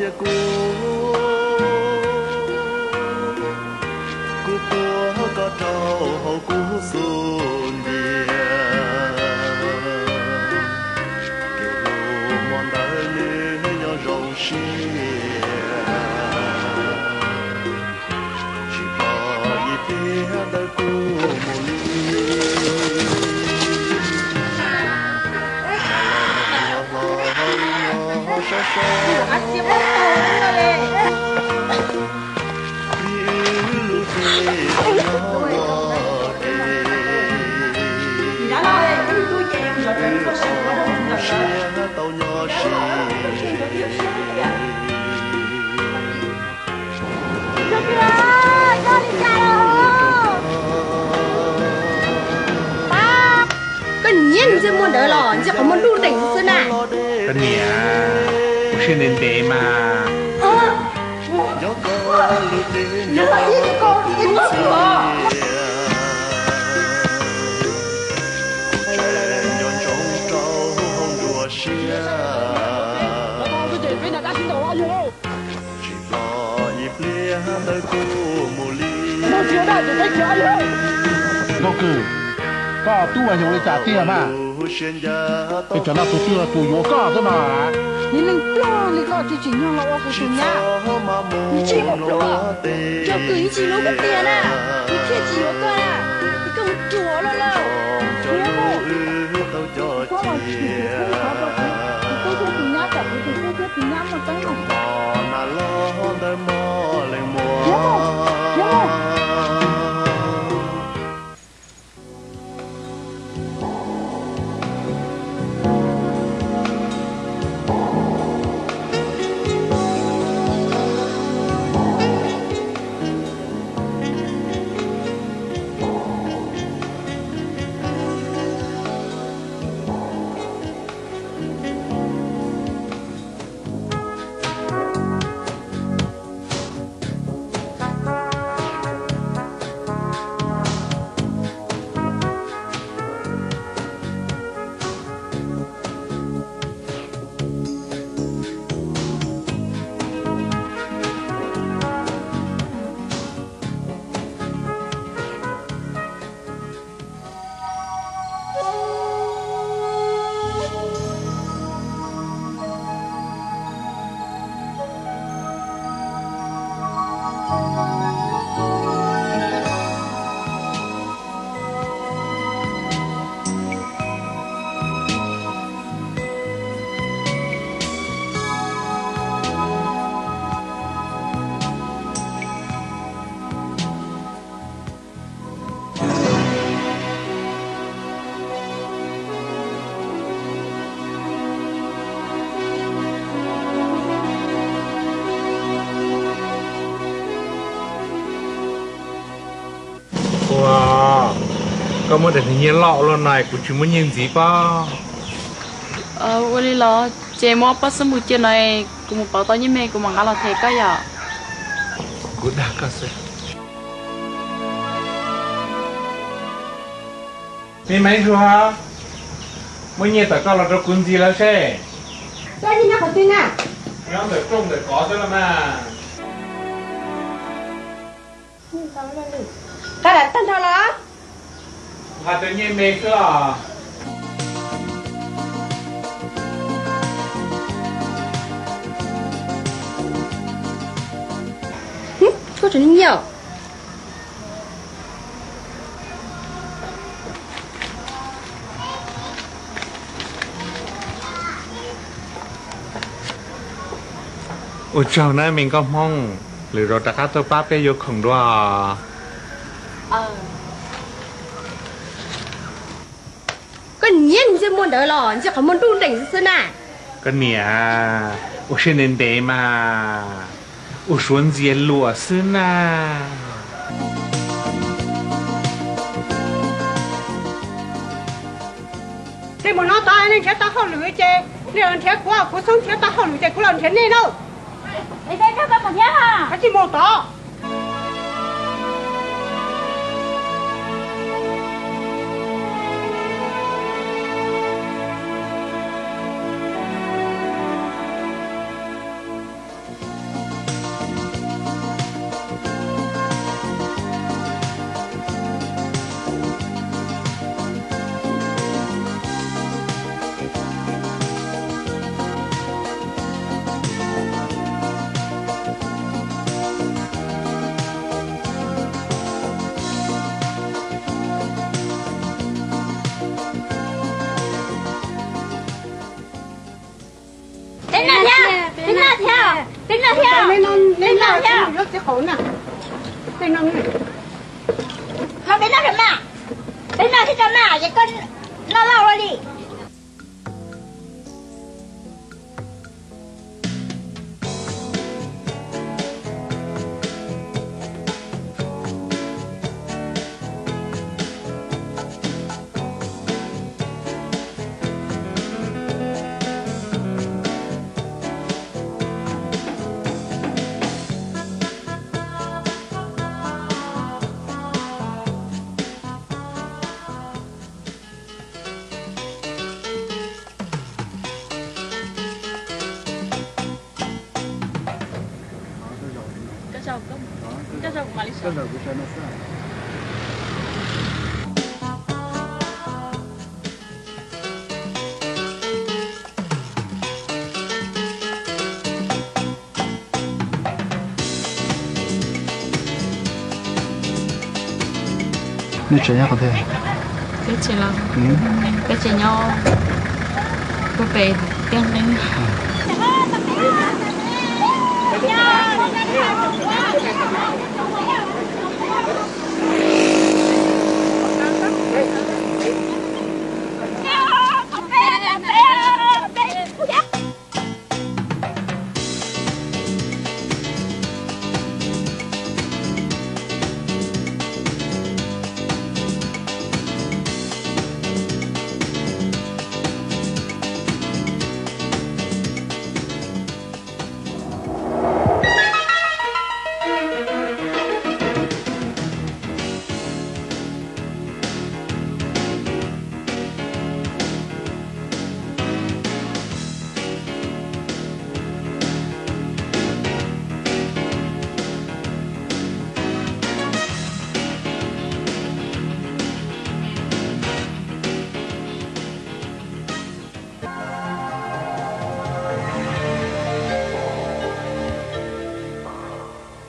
Kuv, kuv tuav koj rau hauv kuv xub ntiag, kev hlub hmo ntawd nws nyob zoo siab, tsis pom ib pliag ntawd kuv mus li. Hlo hlo sab sab, li wb lub tsev tau nyob ua ke, wb txoj siab tau nyob sib ze. Koj niam, ntsia muag ntawd los ntsia qhov muag ntuj nreem xwb na. Koj niam, ua siab ntev ntev mas. Tsis pom ib pliag ntawd kuv mus li. Nkauj Kws, koj tub vas xyoos li cas tiag mas? Es cov no tus twg los tus yuav koj xwb no? Niag neeg pluag li koj tsis tsim nyog los ua kuv tus nyab. Nws tsis muaj pluag, Nkauj Kws, yeej tsis hlub koj tiag na, nws thiaj tsis yuav koj na. Es koj mus ruam los lawm. Niag mus, koj los tsis txhob ua kuv tus tub thiab tus nyab, tsam kuv tus tub thiab tus nyab muaj teeb meem. Ua, koj muab daim nyiaj loj ua luaj no kuv tsis muaj nyiaj ntxiv pob. Ua li los ces muab ob pob xub mus cia no, kuv mus pauv tau nyiaj me kuv mam nqa los them koj yom. Kuv dag koj xwb. Me Maiv Zuag, muab nyiaj tom koj los rau kuv ntxiv lawm seb. Koj nyiaj nyob qhov twg na? Nyob ntawm rooj ntawm kov xwb los mas. Qab tag nrho los? Nqa rau nyiaj me xwb os. Koj tseem nyiaj. Ua tsaug na me nkauj Hmoob, lwm zaus rov qab tuaj pab peb yuav khoom dua. Koj niam, ntsia muag ntawd los ntsia qhov muag ntuj nreem xwb xwb na. Koj niam, ua siab ntev ntev mas, ua suav ntxias luam xwb na. Nej mus no tod, nej nrhiav tau hauj lwm ces nej los nrhiav kuv, kuv xub nrhiav tau hauj lwm ces kuv los nrhiav nej na. Koj tsis mus tod. Peb noj, peb noj thiab tso mas, peb noj thiab tso mas, es koj noj loj ua li. Nej tsev nyob qhov twg? Peb tsev los, peb tsev nyob puag pem tiaj nqeeb.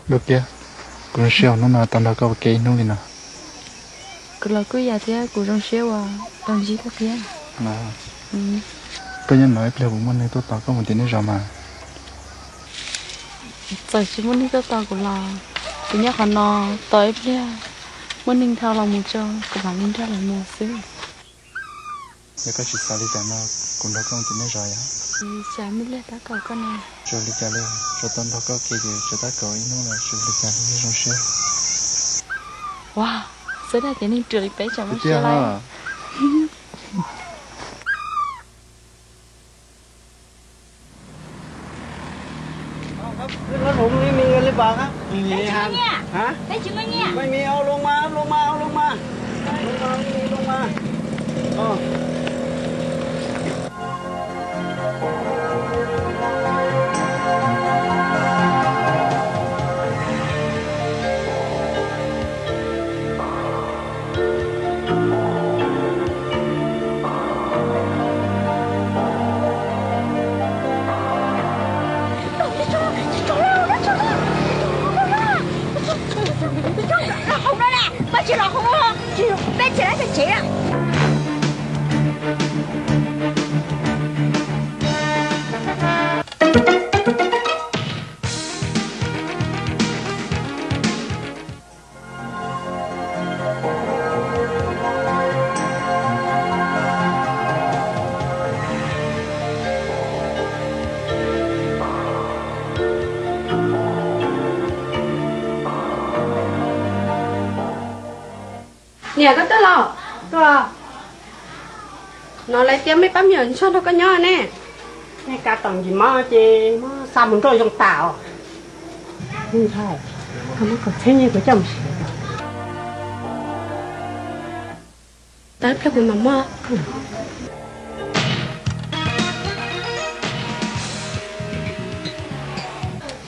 Lub Piab, kuv zoo siab hnub no tau nrog koj ua ke ib hnub li no. Kuv los kuj yam thiab, kuv zoo siab uas tau ntsib koj thiab. Koj nyob no ib pliag puas muaj neeg tuaj tos koj mus tim nej zos mas? Txawm tsis muaj neeg tuaj tos kuv los kuv nyob qhov no tos ib pliag muaj neeg dhau los mus tso kuv mam li nrog lawv mus xwb. Yog koj tsis xav li cas no, kuv nrog koj mus tim nej zos yom? Tsis muaj li tab kaum koj na. Tsis li cas li, tsuas tau nrog koj ua ke ces tsuas tab kaum ib hnub los tsis li cas li, zoo siab. Ua, xav tias neeg ruam li peb tsam muaj siab lawm. Niam, koj tuaj los? Tuaj. No lawv tias mej pab me nyuam ntsog nrog koj nyob ne. Nej kav tom nkim mov ces muab xa mus nrauj zoo tas os. Ntshai, koj muab kaum txhiab nyiaj kuv coj mus siv. Tau ib pliag kuv mam muab.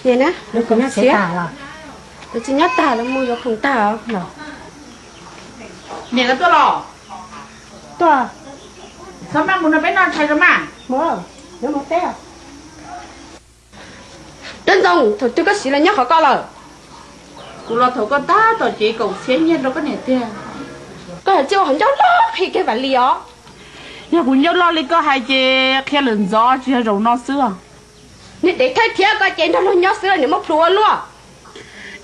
Niam na, lawv txiv, lawv txiv nyob tag, lawv mus yuav khoom tag os. Niam, koj tuaj los? Tuaj. Txhob maj mus no, peb noj tshais rau mas. Mus, yuav mus teb. Dab Ntxoo, thaum twg koj siv los nyob qhov ko lawm? Kuv los thaum koj tab tom cev kaum txhiab nyiaj rau koj niam tiag. Koj hais txij ua qhov ncauj loj qhia kiag Vam Lis os. Yog kuv ncauj loj li koj hais ces qhia lawm ntxov, tsis yog zaum no xwb. Niag dev thawj thiab, koj ces nrog luag nyob xwb los niam muab plhus ua luaj.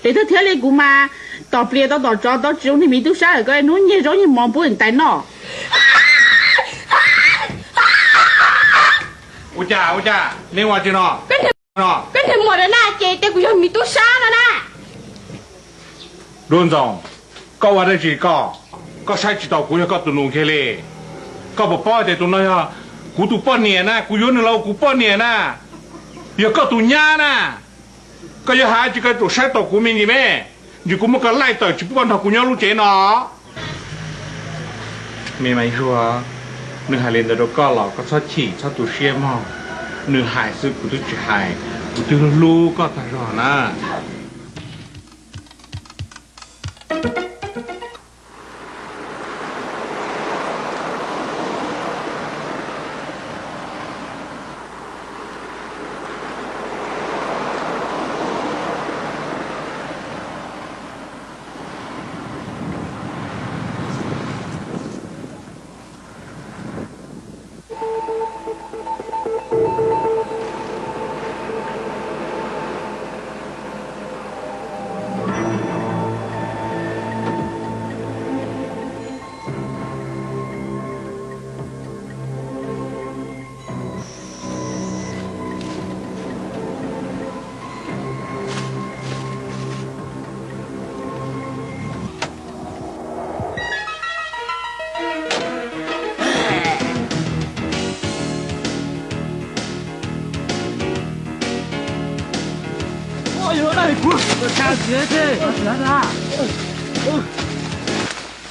Es twb thiaj li kuv mas tom plias tau tom tsov tau tsis zoo niag miv tub sab lawm, koj hnub nyiag zaub nyiag mov pub niam tais noj. Ua cas, ua cas, neb ua tsi no? Koj niag muam na ces tias kuv yog miv tub sab no na. Duab Ntxoo, koj ua dab tsi koj? Koj saib tsis taus kuv yog koj tus nus kiag li. Koj puas paub tias tus no yog kuv tus poj niam na, kuv yuav nws los ua kuv poj niam na, yog koj tus nyab na. Koj yuav hais tsis koj tsum saib taus kuv me ntsis me, ntsis kuv muab koj laij tawm tsis pub koj nrog kuv nyob lub tsev no. Me Maiv Zuag, nws hais li ntawd rau koj los koj txhob chim txhob tu siab mog. Nws hais xwb, kuv twb tsis hais, kuv twb hlub koj tag zog na.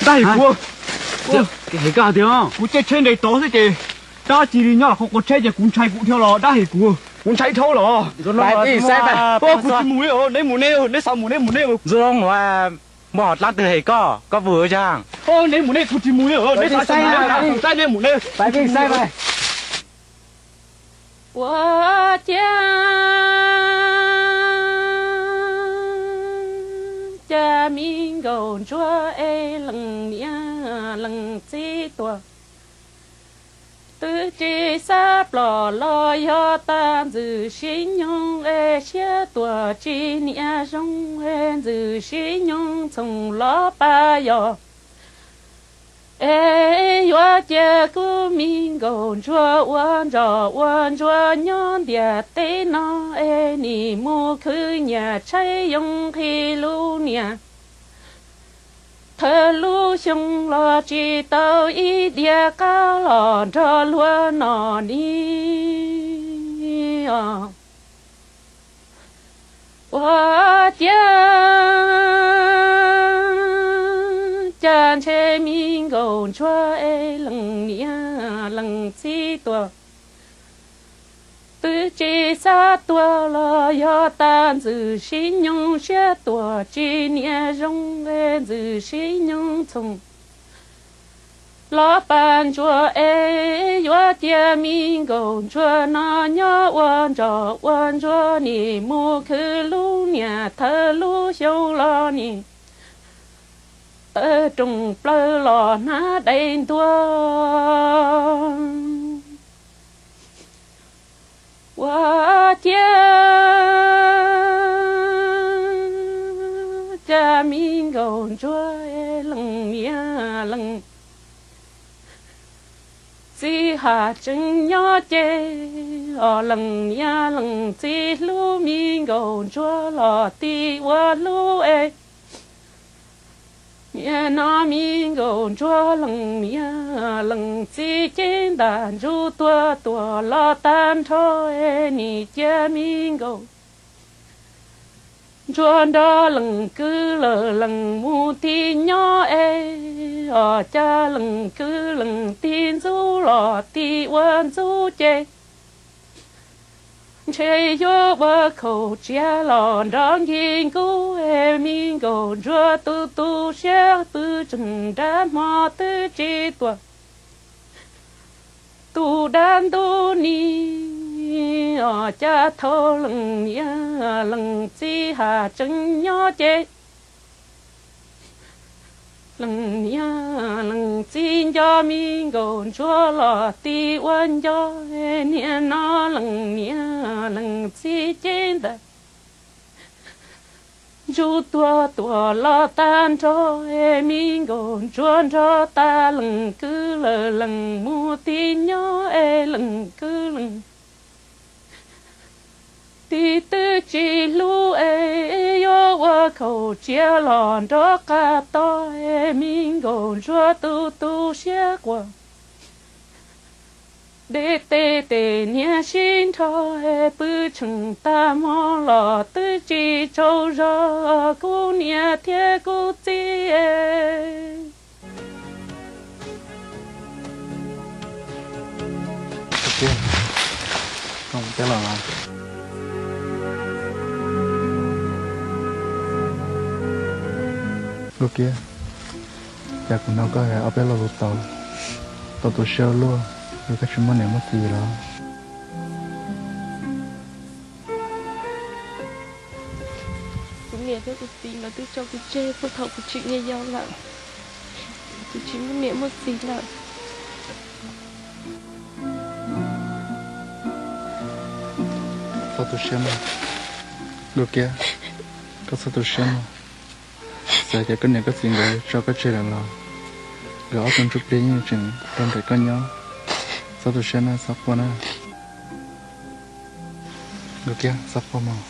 Dab his kuv, kuv caij tsheb nres tod xwb ces dab tsi li nyob los qhov qhov tsheb ces kuv ntshai kuv dhau los dab his kuv, kuv ntshai dhau los. Kuv tsis mus li, neb mus neb, neb xav mus neb mus neb. Muaj dlaab twg hem koj, koj vwm ua caag? Neb mus neb, kuv tsis mus li, neb xav mus neb, neb mus neb. Ua ciav cas me nkaum ntsuag es lees niam lees txiv tuag, twb tsis xav ploj los yog tag ntxwg sib nyoog es siab tuag tsis niam zoo es ntxwg sib nyoog txhoov los pab yog. Es yuav cia kuv me nkaum ntsuag ua ntsoj ua ntsuag nyob ntiaj teb no es nim mus khwv nyiaj tshaib yoo nqhis lub niag. Thawj lub xyoo los tsis tau ib diav qab los nrog luag noj ni os. Ua ciav cas ntshe me nkaum ntsuag es lees niam lees txiv tuag, twb tsis xav tuag los yog tag ntxwg sib nyoog siab tuag tsis niam zoo es ntxwg sib nyoog txhoov los pab ntsuag es yuav cia me nkaum ntsuag no nyob ua ntsoj ua ntsuag nim mus khwv lub niag thawj lub xyoo los nim tawg rooj plaws los hnab dais ntua. Ua ciav cas me nkaum ntsuag lees niam lees txiv haj tseem nyob ces, os lees niam lees txiv hlub me nkaum ntsuag los tim ua hlub es. Niaj no me nkaum ntsuag lees niam lees txiv cev ntaj ntsug tuag tuag los tag nrho es nim cia me nkaum ntsuag nrog lees kwv lawm lees mus tim nyob es, os cas lees kwv lees tim ntxub los tim ua ntxub ces, ntshe yuav ua khaum tsiab los nrog nkig nkub es me nkaum ntsuag tu tu siab pw tseem nrab hmo twb tsis tuag. Tus dab ntub ni, os cas thaum lees niam lees txiv haj tseem nyob ces, lees niam lees txiv nco me nkaum ntsuag los tim ua nco, niaj no lees niam lees txiv cev ntaj Rub tuag tuaj los tag nrho, es me nkauj ntsuag nrog tag leej kwv lawm, leej mus tim nyob es leej kwv leej tim twb tsis hlub es yuav ua khaub tsiaj los nrog qab tos, es me nkauj ntsuag tu tu siab quaj. Deb tes tej niag sib nrho, pw tshee tag hmo los twb tsis tsaug zog, kuv niam thiab kuv txiv. Nkauj Kiab, cas kuv hnov koj hais ob peb lo lus tau, tau tu siab ua luaj, yog koj tsis muaj niam muaj txiv los? Kuv niam thiab kuv txiv nkawd twb tso kuv tseg puag thaum kuv tseem yau yau lawm. Kuv tsis muaj niam muaj txiv lawm. Txhob tu siab mog, Nkauj Kiab, koj txhob tu siab mog. Txawm tias koj niam koj txiv nkawd tso koj tseg lawm los nkawd ob tug ntsuj plig yeej tseem rau nraim koj nyob. Txhob tu siab na, txhob quaj na. Nkauj Kiab, txhob quaj mog,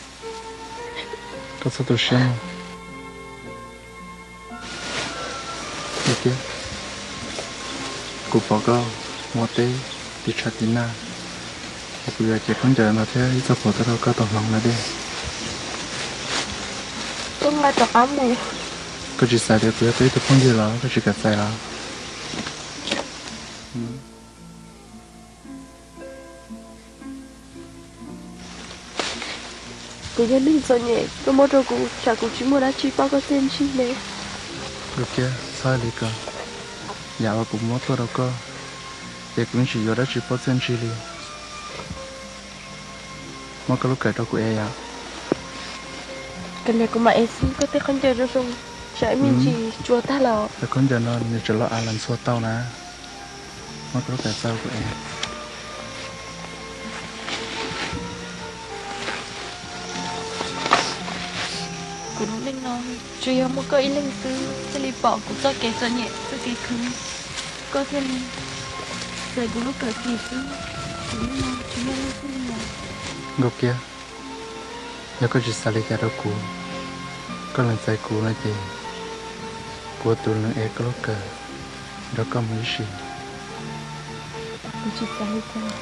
koj txhob tu siab mog. Nkauj Kiab, kuv pom koj ua teb tiv tshav tiv nag, es kuv yuav cev khaub ncaws no thiab ib txoj phuam tuaj rau koj tau hloov no dej. Koj tsis xav tias kuv yog koj ib tug phooj ywg los koj tsis kam txais los? Kuv yog neeg txom nyem, koj muab rau kuv tsam kuv tsis muaj dab tsi pauj koj txiaj ntsig li. Nkauj Kiab, txhob hais li ko. Yam uas kuv muab tuaj rau koj, ces kuv yeej tsis yuav dab tsi pauj txiaj ntsig li. Muab koj lub kawm rau kuv ev yom. Koj niam, kuv mam ev xwb, koj tej khaub ncaws zoo zoo, tsam ib me ntsis tsuas tag los. Khaub ncaws no nws tseem los av los ntxhua tau na. Muab koj lub kawm txog kuv ev. Kuv lub neej no tsuas yog muaj koj ib leeg xwb thiaj li pom kuv txoj kev txom nyem txoj kev khwv, koj thiaj li txais kuv lub kawm tis xwb. Kuv lub neej no tsis muaj leej twg li os. Nkauj Kiab, yog koj tsis xav li cas rau kuv, koj lees txais kuv no ces kuv ua tus lees ev koj lub kawm nrog koj mus ib sim. Kuv tsis xav li cas.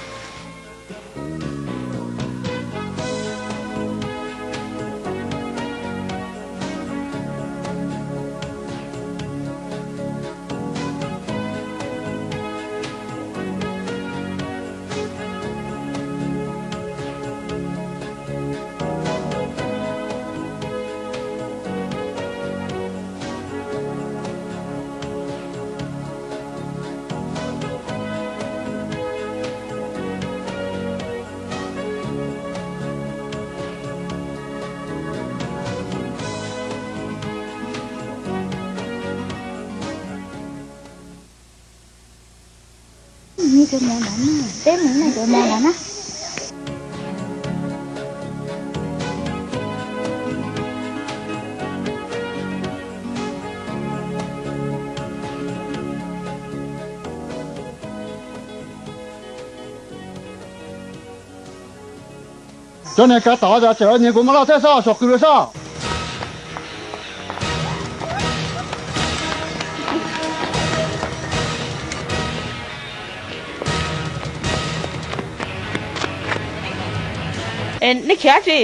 Cov mov ntawd na, peb mus na cov mov ntawd na. Cov niag kav tom, tseem nyiag kuv mov loj thiab, soj soj qws lawm soj. Nej khiav dab tsi?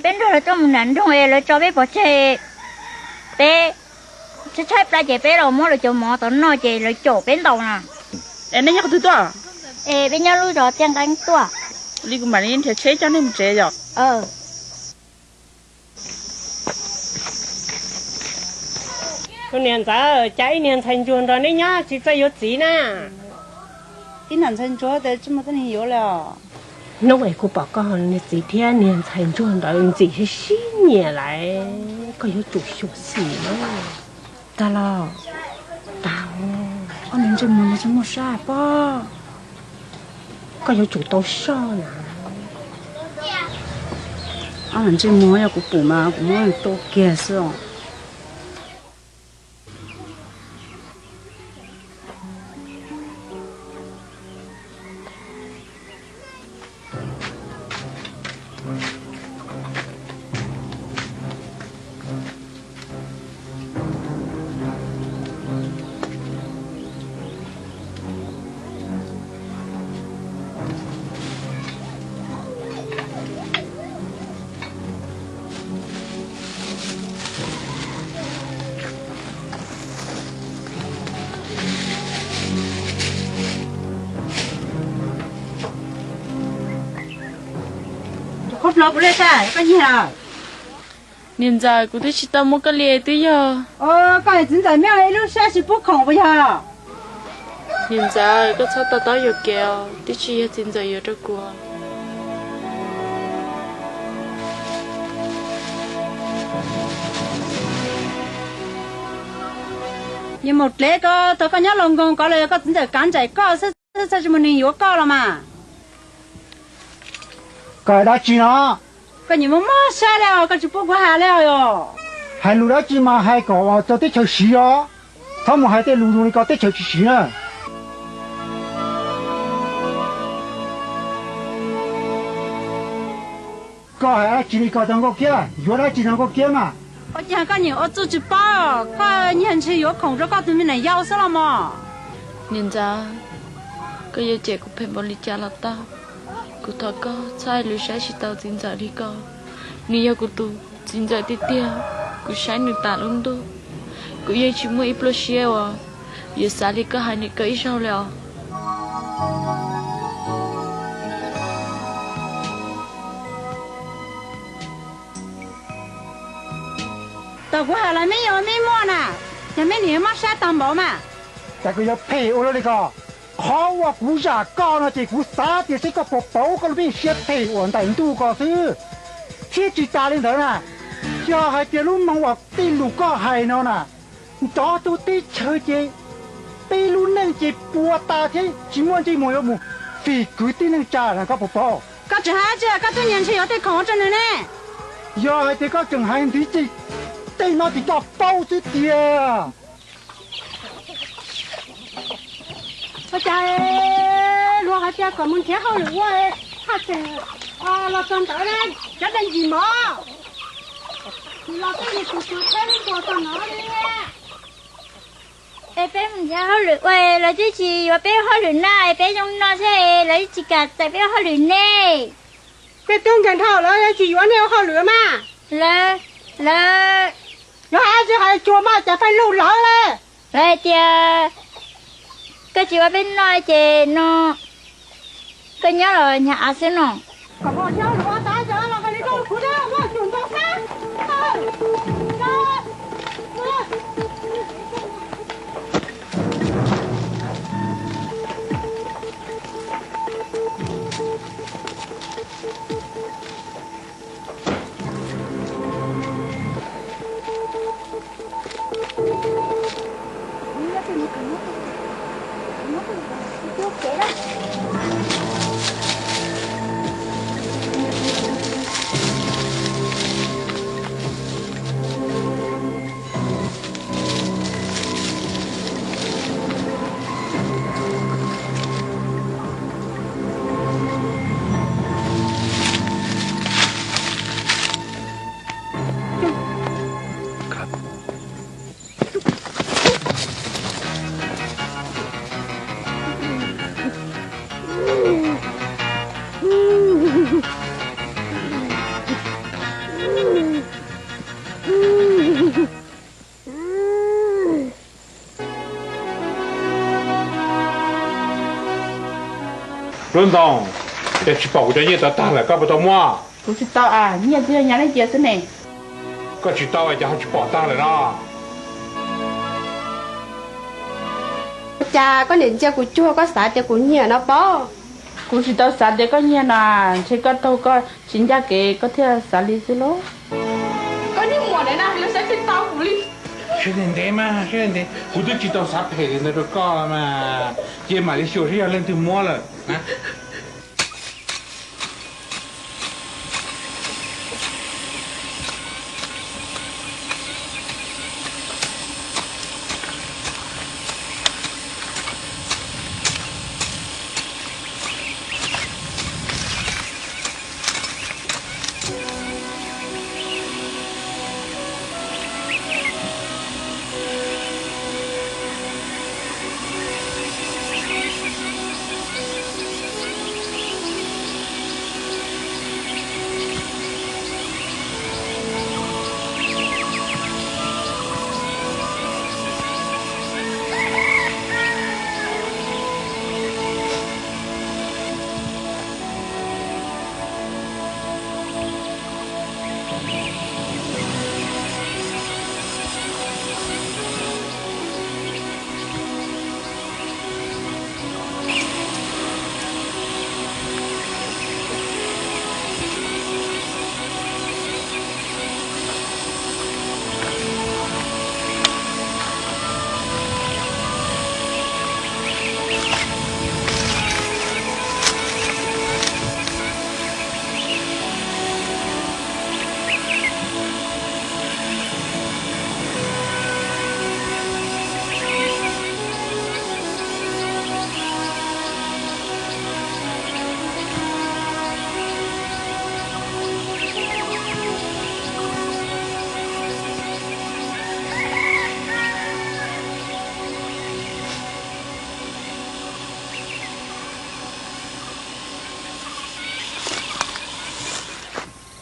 Peb nrog lawv tuaj mus nram nroog es lawv tso peb pov tseg, peb tshaib tshaib plab ces peb los muab lawv cov mov tod noj ces lawv caum peb ntaus na. Es nej nyob qhov twg tuaj? Es peb nyob lub zos Tiaj Nqeeb tuaj. Li kuv mam li nrhiav tsheb coj nej mus tsev yom. Tus niam ntxawm, cas ib niag ntxhais ntsuag nrog neb nyob tsis txawj yuav txiv na? Ib niag ntxhais ntsuag tes tsis muaj teeb neeg yuav li os. Hnub es kuv pom koj niag txiv thiab niag ntxhais ntsuag ntawd ntxim sib sib nyiam lawm, koj yuav tsum xyuam xim na. Tag los, tag, ob niag ntsej muag no tsis muaj sab pob. Koj yuav tsum tau soj na. Ob ntsej muag yog kuv pum mas kuv muab nws tua kiag xwb os. Koj nyiag lawm. Niam ntxawm, kuv twb tsis tau muab koj li twb yog. Koj txiv ntxawm muaj ib lub siab tsis pub khoom puas yog? Niam ntxawm, koj txhob to taub yuam kev os, twb tsis yog txiv ntxawm yuav rau kuv. Niam mus dlev ko, thaum koj nyob los nkoos ko los yog koj txiv ntxawm kav nraim koj xwb, txhaj tsis muaj neeg yuav koj los mas. Koj hais dab tsi no? Koj nyiam muaj mob siab li os, koj tsis pub kuv hais li os. Hais lus dab tsi mas hais kom txog teb chaws siv os. Txhob mus hais tej lus zoo li ko teb chaws tsis siv na. Koj hais dab tsi li ko rau Nkauj Kiab, yuav dab tsi rau Nkauj Kiab mas? Ua cas koj nyiam ua txuj tsis paub, koj nyiag ntshe yuav khoom rau koj tus me nyuam yau xwb los mas. Niam ntxawm, koj yuav cem kuv phem npaum li cas los tau, kuv thov koj txhob hais lus saib tsis taus txiv ntxawm li ko. Nws yog kuv tus txiv ntxawm tiag tiag, kuv saib nws tas lub ntuj, kuv yeej tsis muaj ib pluaj siab uas yuav xav li koj hais ntawm koj ib zaug li os. Tau kuv hais los meb yuav meb muaj na, yog meb niam mob siab tau npaum mas. Cas koj yuav phem ua luaj li ko? Qhov uas kuv zam koj no ces kuv xav tias seb koj puas pauv koj lub siab phem uas ntais ntuj ko xwb. Thiab tsis tas li ntawd na, yog hais tias lub moo uas tej lus koj hais no na nrov rau teb chaws ces peb lub neej ces puas tas thiab tsis muaj ntsej muag yuav mus fim kwv tij neej tsa na, koj puas paub? Koj tseem hais tsis, koj twb nyiag ntshe yuav tej khoom rau nws ne. Yog hais tias koj tseem hais ntxiv ces tej no ces koj paub xwb tiag. Ua cas luag hais tias kom mus nrhiav hauj lwm ua, haj tseem los txog ntawd na, cov neeg ntxim mov. Los tej niag tus tus thaib lub ntuas txog no li. Es peb mus nrhiav hauj lwm ua, lawv twb tsis yuav peb hauj lwm na, es peb zoo no thiab lawv twb tsis kam txais peb hauj lwm ne. Tej tub nkeeg dhau lawv tsis yuav nej ua hauj lwm mas. Lawv, lawv, lawv hais tsis hais tsuas mas cas pheej luj lawv li. Lawv hais tias koj tsis ua peb noj ces no koj nyob los nyag av xwb no. Lub ntoo, cas tsis pom kuv cov nyiaj tod tag lawm, koj puas tau muab? Kuv tsis tau, nyiaj twb yog nyab leej cia xwb ne. Koj tsis tau es cas ho tsis pom tag lawm no? Ua cas koj niam ntsia kuv cuag koj xav tias kuv nyiag no pob? Kuv tsis tau xav tias koj nyiag no, ntshe koj taug koj tsis ncaj kev koj thiaj xav li xwb lauj. Koj niag muam ntawd na, lawv saib tsis taus kuv li. Sawv ntev ntev mas, sawv ntev ntev, kuv twb tsis tau xav phem li ntawd rau koj mas, ces mam li xyuas seb yog leej twg muab lawm na.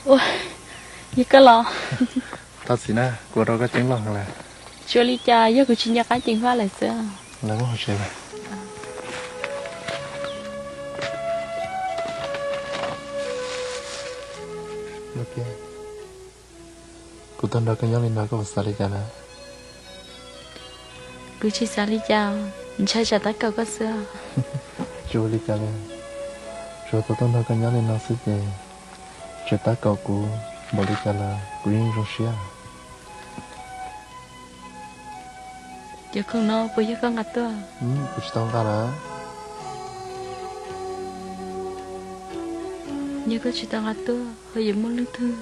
Ua, yog koj los. Thov txim na, kuv ua rau koj ceeb loj heev lawm. Tsis ua li cas, yog kuv tsis nco qab ceev faj lawm xwb. Lawv muab hauv tsev lawm. Kuv tuaj nrog koj nyob li no koj puas xav li cas na? Kuv tsis xav li cas, ntshai tsam tab kaum koj xwb. Tsis ua li cas li, tsuas tau tuaj nrog koj nyob li no xwb ces txawm tab kaum kuv npaum li cas los kuv yeej zoo siab. Cov khoom no puas yog koj nqa tuaj? Kuv tsis tau nqa lawm. Yog koj tsis tau nqa tuaj, ho yuav muaj leej twg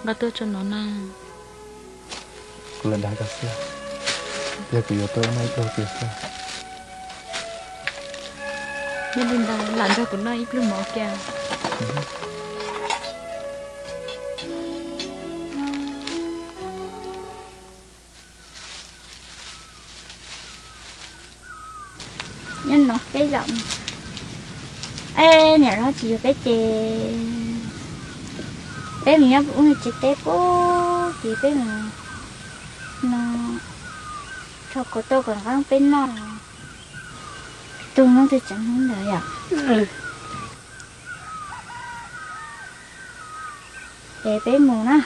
nqa tuaj tso no na? Kuv lam dag koj xwb, yog kuv yuav tuaj ib noj ib pluag tiag xwb. Yog li ntawd lam nrog kuv noj ib pluag mov kiag. Nyob no peb zaum, niam hlob tsis yuav peb ces peb mus nyob ub tsev teb pub ces peb mus no rho kuv tau kom nqeeb peb noj. Tus no twb tseem hnub ntawd yom. Es peb mus na.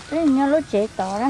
Peb nyob lub tsev tod na.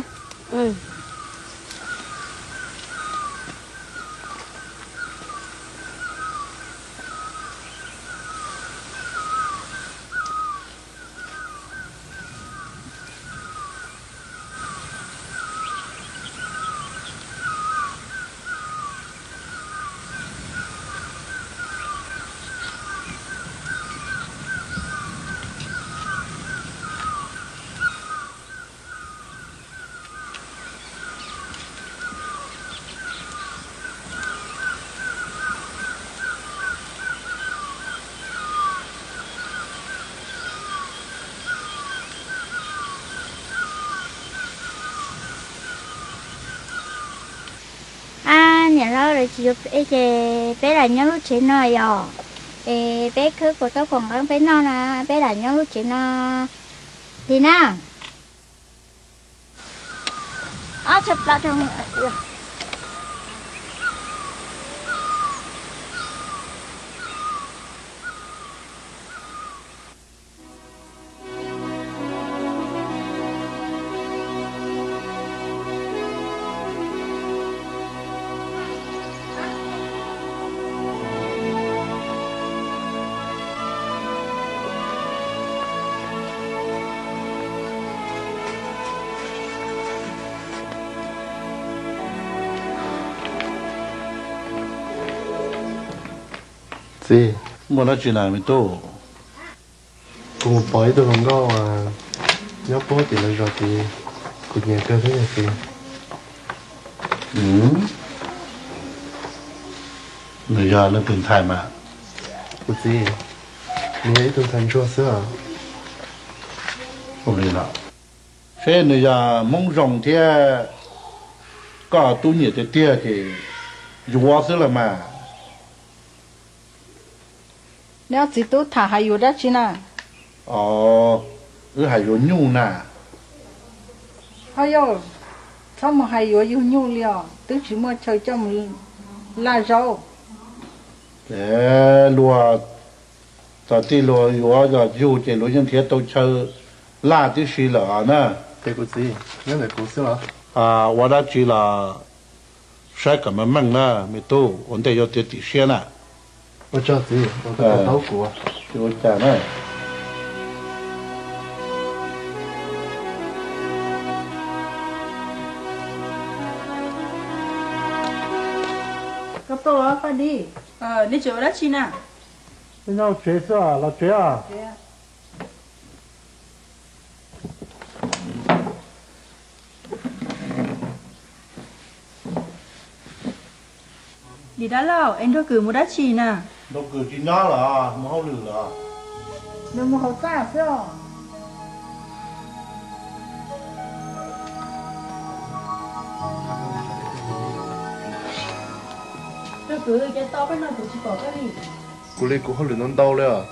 Ab, niam hlob lawv tsis yuav peb ces peb lam nyob lub tsev no yom. Es peb khwb kuv tau khoom nqeeb peb noj na, peb lam nyob lub tsev no li na. Txiv, muaj dab tsi na me tub? Kuv mus pom ib tug hluas nkauj nyob puag tim lawv zos tid, kuv nyiam kawg thiab yog txiv. Nws yog leej twg ntxhais mas? Kuv txiv, nws yog ib tug ntxhais ntsuag xwb os. Ua li los, seb nws yog Hmoob zoo thiab koj tub nyiam tiag tiag ces yuav xwb los mas. Neb ob txiv tub tham hais yuav dab tsi na? Os, wb hais yuav nyuj na. Ho yog, txhob mus hais yuav yug nyuj li os, twb tsis muaj chaw coj mus laj zaub. Luag, txawm tij luag yuav yog yug ces luag yeej nrhiav tau chaw laj tib si lawm na. Ces kuv txiv, nyob ntawm kuv xwb los? Ua dab tsi los saib kom meej meej na me tub, ua ntej yuav tiav tim siab na. Ua tsaug txiv, ua tau kuv. Tsis ua cas na. Koj tuaj los Paj Dib? Nej tseem ua dab tsi na? Peb nyob tsev xwb, los tsev os. Dim dab laug, es Nraug Kws mus dab tsi na? Nraug Kws tsis nyob los, mus hauj lwm los. Nws mus hauv txaj xwb os. Tus kwv, cas tau peb no kuv tsis pom koj li. Kuv li kuv hauj lwm ntau ntau li os.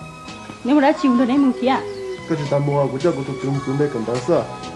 Neb mus dab tsi mus nrog neb mus thiab? Koj tsis tas mus, kuv coj kuv tus kwv mus kwv npe kawm ntawv xwb.